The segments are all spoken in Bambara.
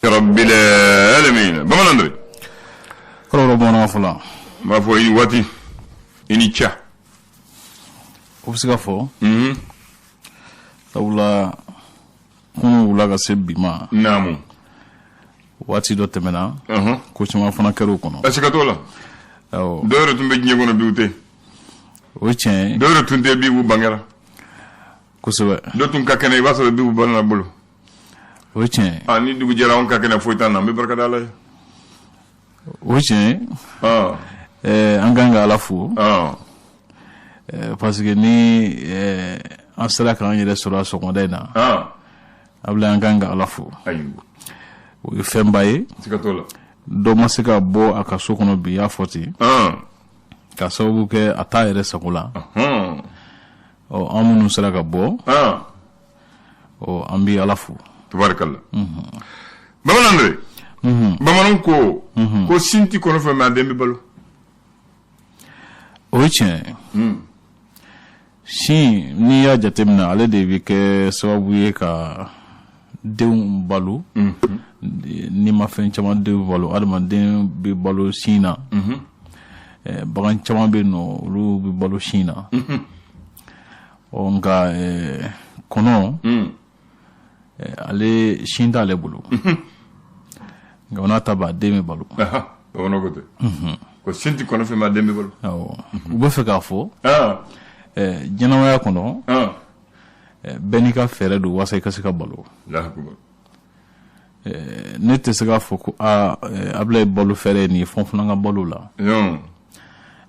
Rabbil alamin. Bamanan Andre. Kɔrɔbɔrɔ bamanankan fɔla. N b'a fɔ i ni waati, i ni ca. O bɛ se ka fɔ. Sabula kunun wula ka se bi ma. Naamu. Waati dɔ tɛmɛna. Ko caman fana kɛra o kɔnɔ. A siga t'o la. Awɔ. Dɔw yɛrɛ tun bɛ diɲɛ kɔnɔ bi, u tɛ. O ye tiɲɛ ye. Dɔw yɛrɛ tun tɛ bi, u bangera. Kosɛbɛ. Dɔw tun ka kɛnɛ, i b'a sɔrɔ bi u banana bolo. O ye tiɲɛ ye. Ah, ni dugu jɛra, anw ka kɛnɛ, foyi t'an na, an bɛ barika da Ala ye. O ye tiɲɛ ye. An kan ka Ala fo. Parce que ni an sera k'an yɛrɛ sɔrɔ a sɔgɔmada in na. Abulayi, an kan ka Ala fo. Ayiwa. O ye fɛnba ye. Siga t'o la. Dɔ ma se ka bɔ a ka so kɔnɔ bi, i y'a fɔ ten. Ka sababu kɛ a t'a yɛrɛ sago la. Ɔ, an minnu sera ka bɔ. Ɔ, an bɛ Ala fo. Tubarikala. Bamanan Andre. Bamananw ko ko sin ti kɔnɔ fɛ, mais a den bɛ balo. O ye tiɲɛ ye. Sin, n'i y'a jateminɛ, ale de bɛ kɛ sababu ye ka denw balo. N'i ma fɛn caman denw balo, adamaden bɛ balo sin na. Bagan caman bɛ yen nɔ, olu bɛ balo sin na. Ɔ, nka kɔnɔ, ale sin t'ale bolo. Nka o n'a ta bɛɛ, a den bɛ balo. Bamananw ko ten. Ko sin ti kɔnɔ fɛ, mais a den bɛ balo. Awɔ. U bɛ fɛ k'a fɔ ɲɛnamaya kɔnɔ, bɛɛ n'i ka fɛɛrɛ don walasa i ka se ka balo. Ne tɛ se k'a fɔ ko aa, Abulayi balo fɛɛrɛ ye nin ye, fo n fana ka balo la.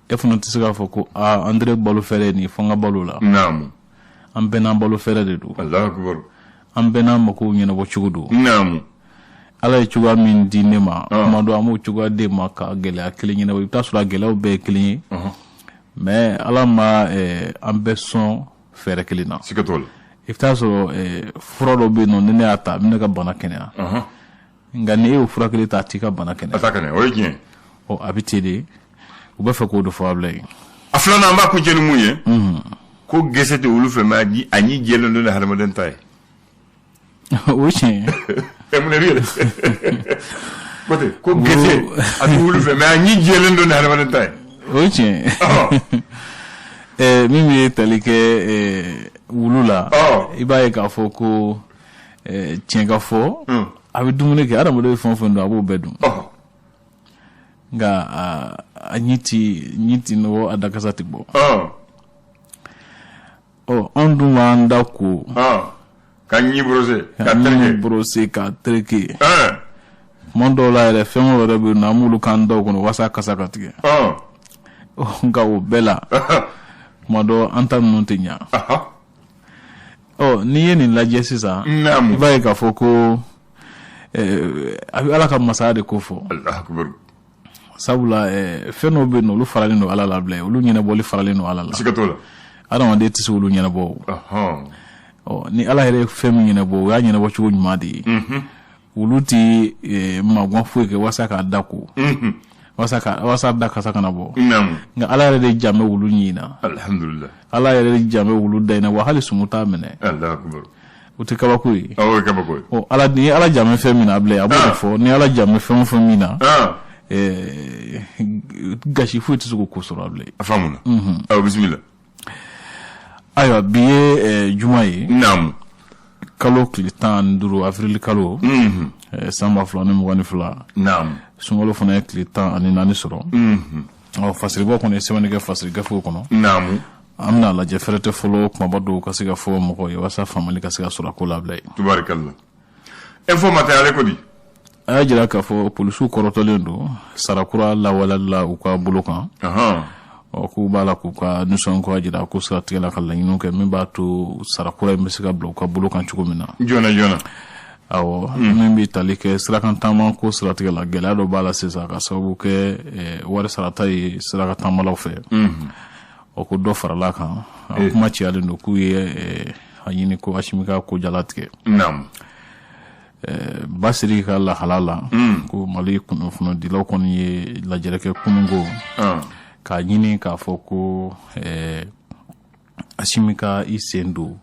E fana tɛ se k'a fɔ ko aa, Andre balo fɛɛrɛ ye nin ye, fo n ka balo la. Naamu. An bɛɛ n'an balo fɛɛrɛ de don. Alahu akibaru. An bɛɛ n'an makow ɲɛnabɔ cogo don. Naamu. Ala ye cogoya min di ne ma, tuma dɔ an b'o cogoya d'e ma ka gɛlɛya kelen ɲɛnabɔ. I bɛ taa sɔrɔ a gɛlɛyaw bɛɛ ye kelen ye. Mais Ala ma an bɛɛ sɔn fɛɛrɛ kelen na. Siga t'o la. I bɛ taa sɔrɔ fura dɔ bɛ yen nɔ, ni ne y'a ta, a bɛ ne ka bana kɛnɛya. Nka ni e y'o fura kelen ta, a t'i ka bana kɛnɛya. A t'a kɛnɛya, o ye tiɲɛ. Ɔ, a bɛ ten de. U bɛ fɛ k'o de fɔ Abulayi. A filanan, an b'a kuncɛ ni mun ye? Ko gese tɛ olu fɛ, mais a ɲi jɛlen don ni hadamaden ta ye. O ye tiɲɛ ye. Ɛ, mun de bɛ yɛlɛ? Ko ten, ko gese a tɛ wulu fɛ, mais a ɲi jɛlen don ni hadamaden ta ye. O ye tiɲɛ ye. Min bɛ tali kɛ wulu la, i b'a ye k'a fɔ ko tiɲɛ ka fɔ, a bɛ dumuni kɛ, hadamaden bɛ fɛn o fɛn dun, a b'o bɛɛ dun. Nka a ɲi ti nɔgɔ, a dakasa tɛ bɔ. Ɔ, anw dun b'an da ko. Ka ɲi brosser. Ka ɲi brosser, k'a tereke. Tuma dɔw la yɛrɛ, fɛn wɛrɛ bɛ yen nɔ, an b'olu k'an daw kɔnɔ walasa kasa ka tigɛ. Nka o bɛɛ la, tuma dɔ an ta ninnu tɛ ɲa. Ɔ, n'i ye nin lajɛ sisan, i b'a ye k'a fɔ ko a bɛ Ala ka masaya de ko fɔ. Sabula fɛn dɔw bɛ yen nɔ, olu faralen don Ala la bilen, olu ɲɛnabɔli faralen don Ala la. Siga t'o la. Adamaden tɛ se olu ɲɛnabɔ. Ɔ, ni Ala yɛrɛ ye fɛn min ɲɛnabɔ, o y'a ɲɛnabɔ cogo ɲuman de ye. Olu tɛ magan foyi kɛ walasa k'a da ko, walasa da kasa kana bɔ. Nka Ala yɛrɛ de jan bɛ wulu ɲin na. Alhamdulillah. Ala yɛrɛ de jan bɛ wulu da in na, wa hali sumu t'a minɛ. O tɛ kabako ye? O ye kabako ye. Ɔ, Ala, ni Ala jan bɛ fɛn min na, a bila, a b'o de fɔ, ni Ala jan bɛ fɛn o fɛn min na, gasi foyi tɛ se k'o ko sɔrɔ a bilen. A faamuna. Awɔ, bisimila. Ayiwa, bi ye juma ye. Naamu. Kalo tile 15, avril kalo, san 2022. Naamu. Sunkalo fana ye tile 14 sɔrɔ. Ɔ, fasiribɔ kɔni ye sɛbɛnni kɛ fasiri gafew kɔnɔ. Naamu. An bɛna lajɛ fɛrɛ tɛ fɔlɔ, kumaba dɔw ka se ka fɔ mɔgɔw ye walasa faamuyali ka se ka sɔrɔ a ko la bila ye. Tubarikalla. Info Matin, ale ko di? A y'a jira k'a fɔ polisiw kɔrɔtɔlen don sarakura lawaleyali la u ka bolo kan. Ɔ, k'u b'a la k'u ka nisɔngoya jira ko siratigɛ la, ka laɲiniw kɛ min b'a to sarakura in bɛ se ka bila u ka bolo kan cogo min na. Joona joona. Awɔ, min bɛ tali kɛ sirakan taama ko siratigɛ la, gɛlɛya dɔ b'a la sisan ka sababu kɛ wari sarata ye sirakan taamalaw fɛ. Ɔ, ko dɔ farala kan. A kuma cayalen don k'u ye a ɲini ko Asimi ka ko jalatigɛ. Naamu. Basiri ka lahala la, ko Mali kunnafonidilaw kɔni ye lajɛrɛ kɛ kununko k'a ɲini k'a fɔ ko Asimi ka i sen don,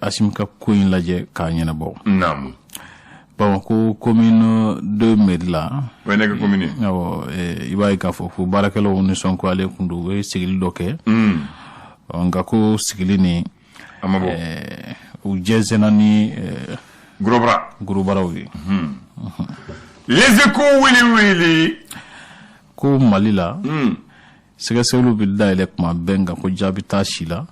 Asimi ka ko in lajɛ k'a ɲɛnabɔ. Naamu. Bamakɔ commune 2 mairie la. O ye ne ka commune ye. Awɔ, i b'a ye k'a fɔ ko baarakɛlaw nisɔngoyalen kun don, u ye sigili dɔ kɛ. Nka ko sigili nin, a ma bɔ. U jɛnsɛnna ni gros bras. Gros brasw ye. Les Échos wili wili. Ko Mali la, sɛgɛsɛgɛliw bɛ dayɛlɛ kuma bɛɛ, nka ko jaabi t'a si la.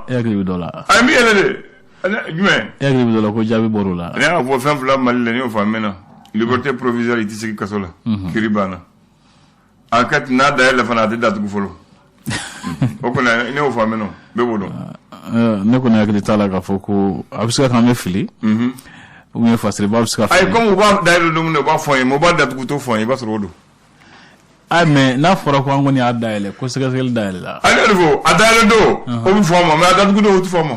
E hakili bɛ dɔ la? A mi yɛlɛ de jumɛn? E hakili bɛ dɔ la ko jaabi bɔr'o la? Ne y'a fɔ fɛn fila Mali la, ne y'o fɔ a mɛnna: liberté provisoire, i tɛ segin kaso la, kiri banna. Enquête n'a dayɛlɛ fana, a tɛ datugu fɔlɔ. O kɔni, ne y'o fɔ a mɛnna, bɛɛ b'o dɔn. Ne kɔni hakili t'a la k'a fɔ ko a bɛ se ka kɛ an bɛ fili ou bien fasiriba bɛ se ka Ayi. fili. Comme u b'a dayɛlɛ don min na, u b'a fɔ an ye, mais u b'a datugu t'o fɔ an ye, i b'a sɔrɔ o don. Ah, mais n'a fɔra ko an kɔni y'a dayɛlɛ, ko sɛgɛsɛgɛli dayɛlɛ la. Ale de fɔ a dayɛlɛ don, o bɛ fɔ an ma, mais a datugu don, o tɛ fɔ an ma.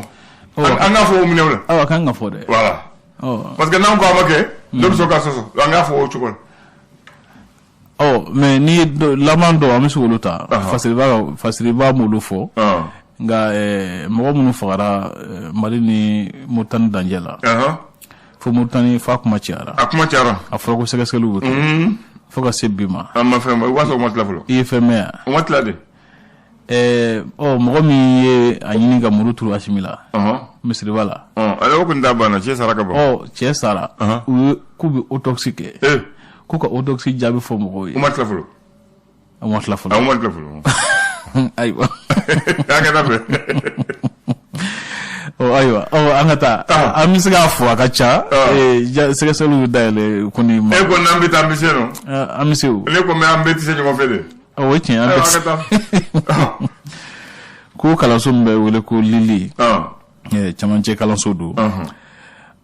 An k'a fɔ o minɛw la. Awa, a kan ka fɔ dɛ. Voilà. Ɔ. Parce que n'an ko a ma kɛ, dɔ bɛ sɔrɔ k'a sɔsɔ, an k'a fɔ o cogo la. Ɔ, mais n'i ye laban dɔw, an bɛ se k'olu ta. Fasiriba ka fasiriba m'olu fɔ. Nka mɔgɔ minnu fagara Mali ni Moritani dancɛ la, fo Moritani f'a kuma cayara. A kuma cayara. A fɔra ko sɛgɛsɛgɛliw bɛ kɛ fo ka se bi ma. An ma fɛn, o b'a sɔrɔ o ma tila fɔlɔ. I ye fɛn mɛn yan? O ma tila de. Ɔ, mɔgɔ min ye a ɲini ka muru turu Asimi la misiriba la. Ale o kɔni t'a banna, cɛ sara ka ban. Ɔ, cɛ sara, u ye k'u bɛ autopsie kɛ, k'u ka autopsie jaabi fɔ mɔgɔw ye. O ma tila fɔlɔ. O ma tila fɔlɔ. O ma tila fɔlɔ. Ayiwa. An ka taa fɛ. Ɔ, ayiwa, ɔ, an ka taa, an bɛ se k'a fɔ a ka ca. Sɛgɛsɛgɛliw bɛ dayɛlɛ kɔni ma. E ko n'an bɛ taa, an bɛ se nɔ. An bɛ se o. Ne ko mais an bɛɛ tɛ se ɲɔgɔn fɛ de. O ye tiɲɛ, an bɛɛ tɛ se. Ko kalanso min bɛ wele ko Lili, camancɛ kalanso don,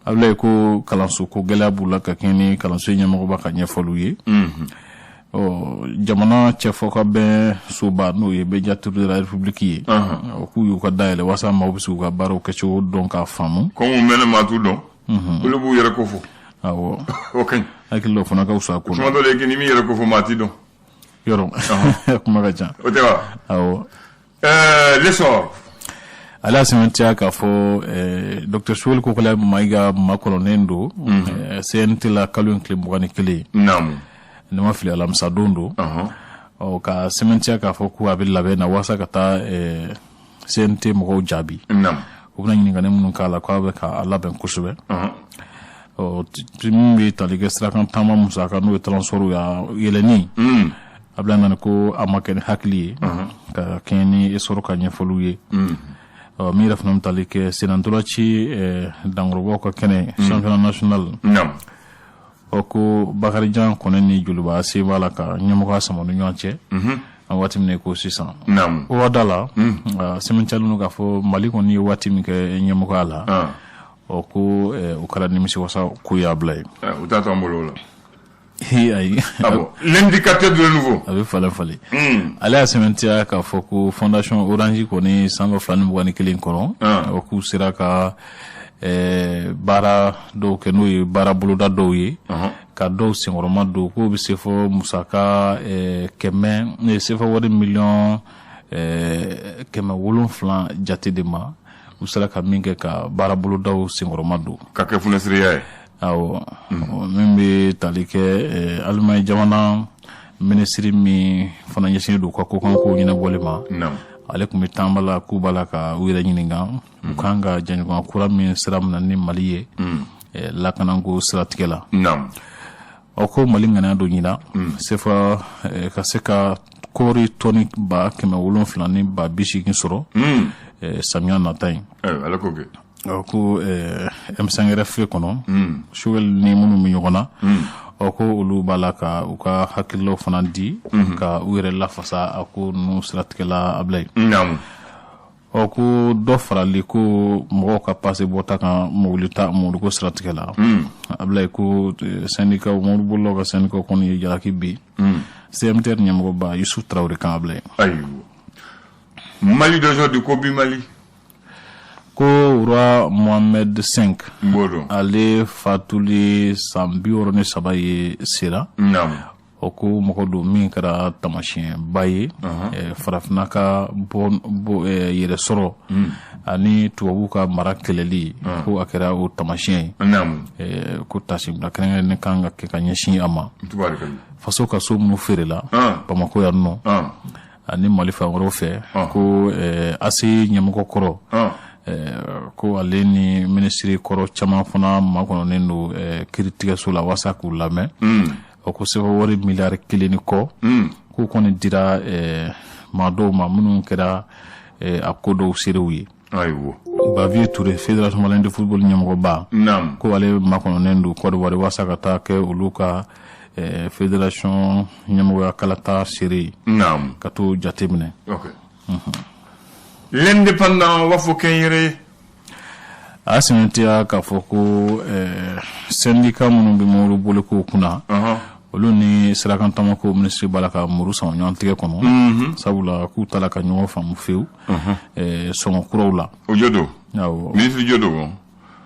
Abulayi, ko kalanso ko gɛlɛya b'u la ka kɛɲɛ ni kalanso ɲɛmɔgɔba ka ɲɛfɔliw ye. Ɔ, jamana cɛfɔ ka bɛn soba, n'o ye médiateur de la République ye, k'u y'u ka dayɛlɛ walasa maaw bɛ se k'u ka baaraw kɛcogo dɔn k'a faamu. Comme u mɛnna, maa t'u dɔn, olu b'u yɛrɛ ko fɔ. Awɔ. O ka ɲi. Hakili la, o fana ka fisa a ko la. Kuma dɔ la, i ni min yɛrɛ ko fɔ, maa t'i dɔn. Yɔrɔ kuma ka ca. O tɛ wa? Awɔ. L'Essor. Ale y'a sɛmɛntiya k'a fɔ docteur Choguel Kokalla Maïga makɔnɔnen don CNT la kalo in tile 21. Ne ma fili, alamisa don don. Ɔ, ka sɛmɛntiya k'a fɔ ko a bɛ labɛn na walasa ka taa CNT mɔgɔw jaabi. U bɛna ɲininkali minnu k'a la, k'a bɛ k'a labɛn kosɛbɛ. Ɔ, min bɛ tali kɛ sirakan taama musaka, n'o ye transport ya yɛlɛnni, a bɛna nani ko a ma kɛ ni hakili ye ka kɛɲɛ ni Essor ka ɲɛfɔliw ye. Ɔ, min yɛrɛ fana bɛ tali kɛ sennantolaci dankɔrɔbaw ka kɛnɛ, championnat national. Ɔ, ko Bakarijan Kɔnɛ ni Joliba se b'a la ka ɲɛmɔgɔya sama ni ɲɔgɔn cɛ an waati min ko sisan. O wada la, sɛmɛntiyalen k'a fɔ Mali kɔni ye waati min kɛ ɲɛmɔgɔya la, ɔ, ko o kɛra nimisiwasa ko y'a bila ye. U t'a to an bolo o la. Ayi. Ah bon, L'Indicateur du Renouveau. A bɛ falen falen. Ale y'a sɛmɛntiya k'a fɔ ko Fondation Orange kɔni, san 2021 kɔnɔ, o k'u sera ka baara dɔw kɛ, n'o ye baara boloda dɔw ye ka dɔw senkɔrɔma don, k'o bɛ se fɔ musaka kɛmɛ sefa wari miliyɔn 700 jate de ma, u sera ka min kɛ ka baara bolodaw senkɔrɔma don. Ka kɛ funɛsiriya ye. Awɔ. Min bɛ tali kɛ Alimaɲi jamana minisiri min fana ɲɛsinnen don u ka kokanko ɲɛnabɔli ma, ale tun bɛ taama la, k'u b'a la ka u yɛrɛ ɲininka u kan ka jɛɲɔgɔnya kura min sira minɛ ni Mali ye lakanako siratigɛ la. Ɔ, ko Mali ŋaniya don ɲina sefa ka se ka kɔɔri tɔni 780,000 sɔrɔ samiya nata in. Ala k'o kɛ. Ɔ, ko M5RFP kɔnɔ, Choguel ni minnu bɛ ɲɔgɔn na, ɔ, ko olu b'a la ka u ka hakililaw fana di ka u yɛrɛ lafasa a ko ninnu siratigɛ la, Abulayi. Ɔ, ko dɔ farali ko mɔgɔw ka passe bɔta kan mobili ta mobiliko siratigɛ la, Abulayi, ko syndicat mobilibolilaw ka syndicat kɔni ye jalaki bi CMTR ɲɛmɔgɔba Yusuf Tarawele kan, Abulayi. Ayiwa, Mali d'aujourd'hui ko bi Mali. Ko roi Mohamed V N b'o dɔn. Ale fatuli san 63 ye sera. O ko mɔgɔ don min kɛra taamasiyɛnba ye farafinna ka yɛrɛ sɔrɔ ani tubabuw ka mara kɛlɛli, ko a kɛra o taamasiyɛn ye, ko tasibila kɛrɛnkɛrɛnnen kan ka kɛ ka ɲɛsin a ma. Faso ka so minnu feerela Bamakɔ yan nɔ ani Mali fan wɛrɛw fɛ, ko ACI ɲɛmɔgɔ kɔrɔ, ko ale ni minisiri kɔrɔ caman fana makɔnɔnen don kiiritigɛso la walasa k'u lamɛn. O ko sefa wari miliyari 1 ni kɔ, k'o kɔni dira maa dɔw ma minnu kɛra a ko dɔw seerew ye. Ayiwa. Bavieux Touré, Fédération malienne de football ɲɛmɔgɔba, ko ale makɔnɔnen don Côte d'Ivoire walasa ka taa kɛ olu ka fédération ɲɛmɔgɔya kalata seere ye, ka t'o jateminɛ. Ok, L'Indépendant b'a fɔ kɛ n yɛrɛ ye. A y'a sɛmɛntiya k'a fɔ ko syndicat minnu bɛ mobili boliko kunna, olu ni sirakantamako minisiri b'a la ka muru sama ɲɔgɔn tigɛ kɔnɔ, sabula k'u ta la ka ɲɔgɔn faamu fewu sɔngɔ kuraw la. O jo don. Awɔ. Minisiri jo don.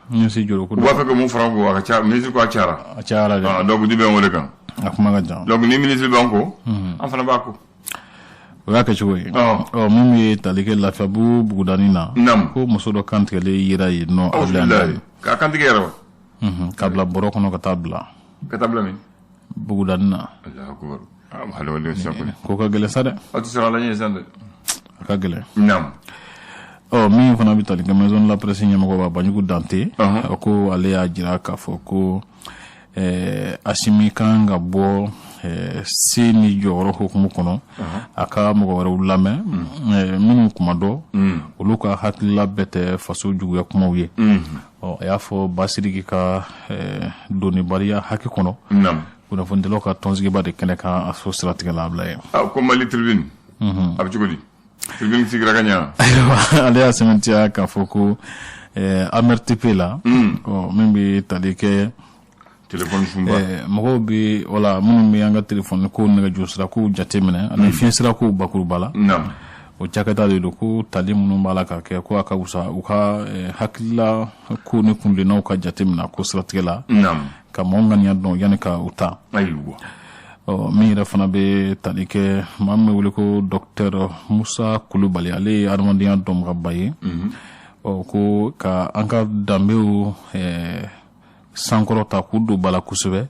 Minisiri jo don ko. U b'a fɛ ka mun fara an ko, a ka ca, minisiri ko a cayara. A cayara dɛ. Ah, donc di bɛ o de kan. A kuma ka jan. Donc ni minisiri b'an ko, an fana b'a ko. O y'a kɛcogo ye. Ɔ, min bɛ tali kɛ Lafiyabugu bugudani na, ko muso dɔ kantigɛlen yera yen nɔ. Awuzubilayi, k'a kantigɛ yɛrɛ wa? K'a bila bɔrɔ kɔnɔ ka taa bila. Ka taa bila min? Bugudani na. Alahu akubar, ah, hadamaden sisan kɔni. Ko ka gɛlɛn sa dɛ. Aw tɛ sɔrɔ ala ɲɛ sisan dɛ. A ka gɛlɛn. Ɔ, min fana bɛ tali kɛ Maison de la Presse ɲɛmɔgɔba Banjugu Dante, ko ale y'a jira k'a fɔ ko Asimi kan ka bɔ se ni jɔyɔrɔ hukumu kɔnɔ, a ka mɔgɔ wɛrɛw lamɛn minnu kuma dɔ olu ka hakilila bɛɛ tɛ faso juguya kumaw ye. Ɔ, a y'a fɔ Basiriki ka donnibaliya hakɛ kɔnɔ, kunnafonidilaw ka tɔnsigiba de kɛnɛ kan, a so siratigɛ la a bila ye. Ah, ko Mali Tribune a bɛ cogo di? Tribune sigira ka ɲa. Ayiwa, ale y'a sɛmɛntiya k'a fɔ ko AMRTP la, ɔ, min bɛ tali kɛ téléphone sunba, mɔgɔw bɛ wala minnu bɛ an ka téléphone ko nɛgɛjuru sira kow jateminɛ ani fiɲɛ sira kow bakuruba la, o cakɛda de don, ko tali minnu b'a la ka kɛ, ko a ka wusa u ka hakilila ko ni kuntilennaw ka jateminɛ ko siratigɛ la, ka mɔgɔw ŋaniya dɔn yanni ka u ta. Ɔ, min yɛrɛ fana bɛ tali kɛ maa min bɛ wele ko Docteur Musa Kulubali, ale ye adamadenya dɔnbagaba ye. Ɔ, ko ka an ka danbew sankɔrɔta k'u don ba la kosɛbɛ,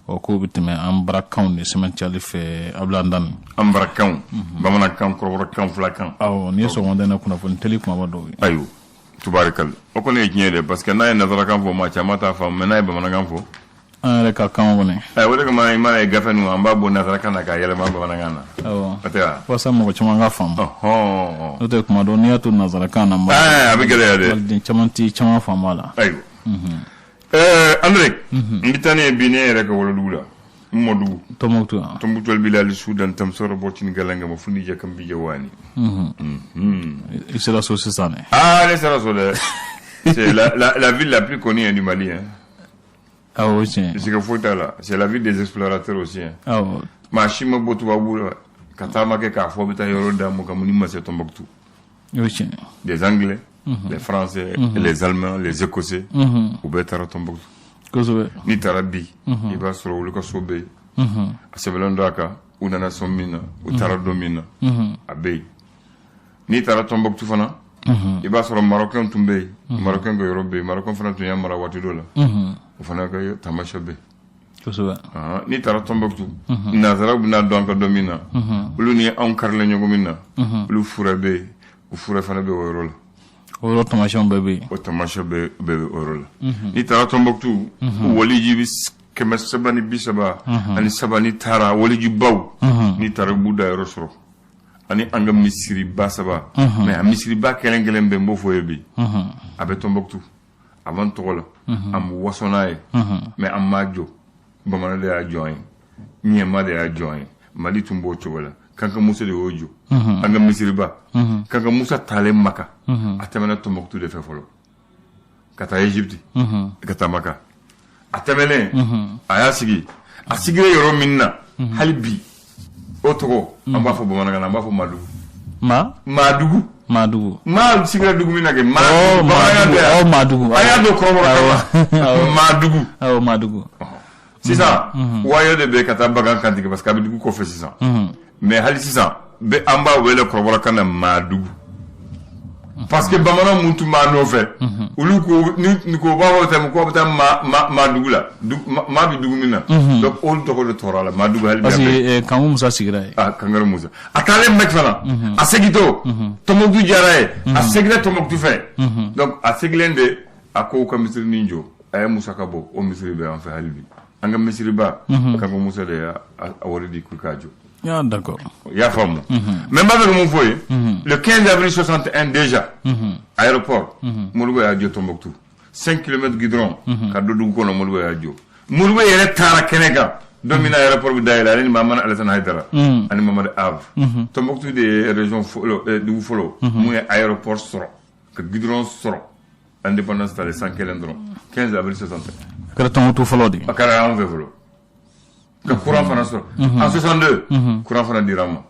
ɔ, k'o bɛ tɛmɛ an barakanw de sɛmɛntiyali fɛ Abulayi Dani. An barakanw, bamanankan, kɔrɔbɔrɔkan, fulakan. Awɔ, nin ye sɔgɔmada in na kunnafoni teli kumaba dɔw ye. Ayiwa, tubarikali, o kɔni ye tiɲɛ dɛ, parce que n'a ye nansarakan fɔ, maa caman t'a faamu, mais n'a ye bamanankan fɔ. An yɛrɛ ka kan kɔni. Ɛ, o de kama i mana ye gafe ninnu, an b'a bɔ nansarakan na k'a yɛlɛma bamanankan na. Awɔ. O tɛ wa? Walasa mɔgɔ caman ka faamu. N'o tɛ, kuma dɔ n'i y'a to nansarakan na, Ɛɛ, a bɛ gɛlɛya dɛ. Maliden caman ti caman faamu a la. Ayiwa, ɛɛ, André, n bɛ taa ne ye bi ne yɛrɛ ka wolodugu la, n mɔdugu. Tɔnbukutu yan. Tɔnbukutu bilali Sudan tamsɔrɔ bɔtini galangama fundi kam bija wani. I sera so sisan dɛ. Ah, ne sera so dɛ. C'est la ville la plus connue, hein, du Mali, hein. Awɔ, o tiɲɛ. Siga foyi t'a la, c'est la ville des explorateurs aussi, hein. Awɔ. Maa si ma bɔ tubabu la ka taama kɛ k'a fɔ bɛ taa yɔrɔ d'a ma ka mun ni ma se Tombouctou. O tiɲɛ. Les Anglais, les Français, les Allemands, les Écossais, u bɛɛ taara Tombouctou. Kosɛbɛ. N'i taara bi, i b'a sɔrɔ olu ka so bɛ yen, a sɛbɛnlen don a kan, u nana sɔn min na, u taara don min na, a bɛ yen. N'i taara Tombouctou fana, i b'a sɔrɔ Marocain tun bɛ yen, Marocain ka yɔrɔ bɛ yen, Marocain fana tun y'a mara waati dɔ la, o fana ka taamasiyɛn bɛ yen. N'i taara Tombouctou, nanzaraw bɛna dɔn an ka don min na, olu ni anw karilen ɲɔgɔn min na, olu fura bɛ yen, o fura fana bɛ o yɔrɔ la. O yɔrɔ taamasiyɛnw bɛɛ bɛ yen. O taamasiyɛn bɛɛ bɛ o yɔrɔ la. N'i taara Tombouctou, waliji bɛ 333, n'i taara walijibaw, n'i taara i b'u da yɔrɔ sɔrɔ, ani an ka misiriba saba. Mais a misiriba kelen kelen bɛ, n b'o fɔ ye bi, a bɛ Tombouctou, a b'an tɔgɔ la, an bɛ waso n'a ye, mais an m'a jɔ, bamanan de y'a jɔ an ye, ɲɛma de y'a jɔ an ye. Mali tun b'o cogo la, Kankan Musa de y'o jɔ, an ka misiriba. Kankan Musa taalen Maka, a tɛmɛna Tombouctou de fɛ fɔlɔ ka taa Égypte, ka taa Maka. A tɛmɛnen, a y'a sigi, a sigira yɔrɔ min na, hali bi o tɔgɔ an b'a fɔ bamanankan na, an b'a fɔ Madugu. Ma? Madugu. Madugu. Maa sigira dugu min na kɛ Madugu, bamanankan tɛ. Ɔ, Madugu. A y'a don kɔrɔbɔrɔkan na, Madugu. Awɔ, Madugu. Sisan wayo de bɛ ka taa bagan kantigɛ parce que a bɛ dugu kɔfɛ sisan. Mais hali sisan bɛ an b'a wele kɔrɔbɔrɔkan na Maadugu. Parce que bamanan mun tun b'a nɔfɛ, olu ko ni ko b'a fɔ ten ko bɛ taa Maadugu la, maa bɛ dugu min na. Donc olu tɔgɔ de tora la Maadugu hali bi. Parce que Kanku Musa sigira yen. Ah, Kankari Musa. A taalen Mɛki fana, a segintɔ Tɔnbɔkutu diyara ye, a seginna Tɔnbɔkutu fɛ. Donc a seginnen de, a ko ka misirinin jɔ, a ye musaka bɔ, o misiri bɛ an fɛ hali bi. An ka misiriba, Kanku Musa de y'a wari di pour k'a jɔ. Ah, d'accord. I y'a faamu. Mais n b'a fɛ ka mun fɔ ye, le 15 avril 61 déjà, aéroport, Modibo y'a jɔ Tombouctou, 5 km goudron ka don dugu kɔnɔ, Modibo y'a jɔ. Modibo yɛrɛ taara kɛnɛ kan don min na aéroport bɛ dayɛlɛ, ale ni Mamadu Alassane Haidara ani Mamadu Ave. Tombouctou de ye région fɔlɔ, dugu fɔlɔ mun ye aéroport sɔrɔ ka goudron sɔrɔ indépendance talen san kelen dɔrɔn, 15 avril 61. A kɛra Tombouctou fɔlɔ de. A kɛra an fɛ fɔlɔ ka courant fana sɔrɔ. En 62, courant fana dira an ma.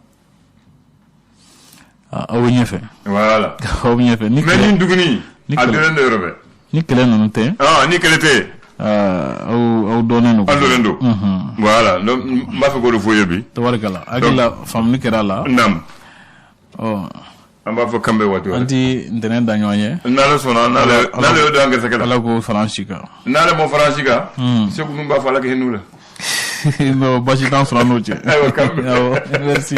Aw bɛ ɲɛfɛ. Voilà. Aw bɛ ɲɛfɛ. Ni mais ni duguni a dɔnnen don yɔrɔ bɛɛ. Ni kɛlɛ ninnu tɛ. Ah, ni kɛlɛ tɛ. Aw dɔnnen don. Aw dɔnnen don. Voilà, donc n b'a fɛ k'o de fɔ ye bi. Tabarikala, hakili la faamuli kɛra a la. Naam. Ɔ. An b'a fɔ kan bɛɛ waati. An ti ntɛnɛn da ɲɔgɔn ye. N'Ala sɔnna, n'ale y'o don an gɛrɛsɛgɛ la. Ala k'o fara an si kan. N'ale m'o fara an si kan. Segu ninnu b'a fɔ Ala ka hinɛ u la. Non, baasi t'an sɔrɔ an n'o cɛ. Ayiwa, kan bɛn. Awɔ, merci.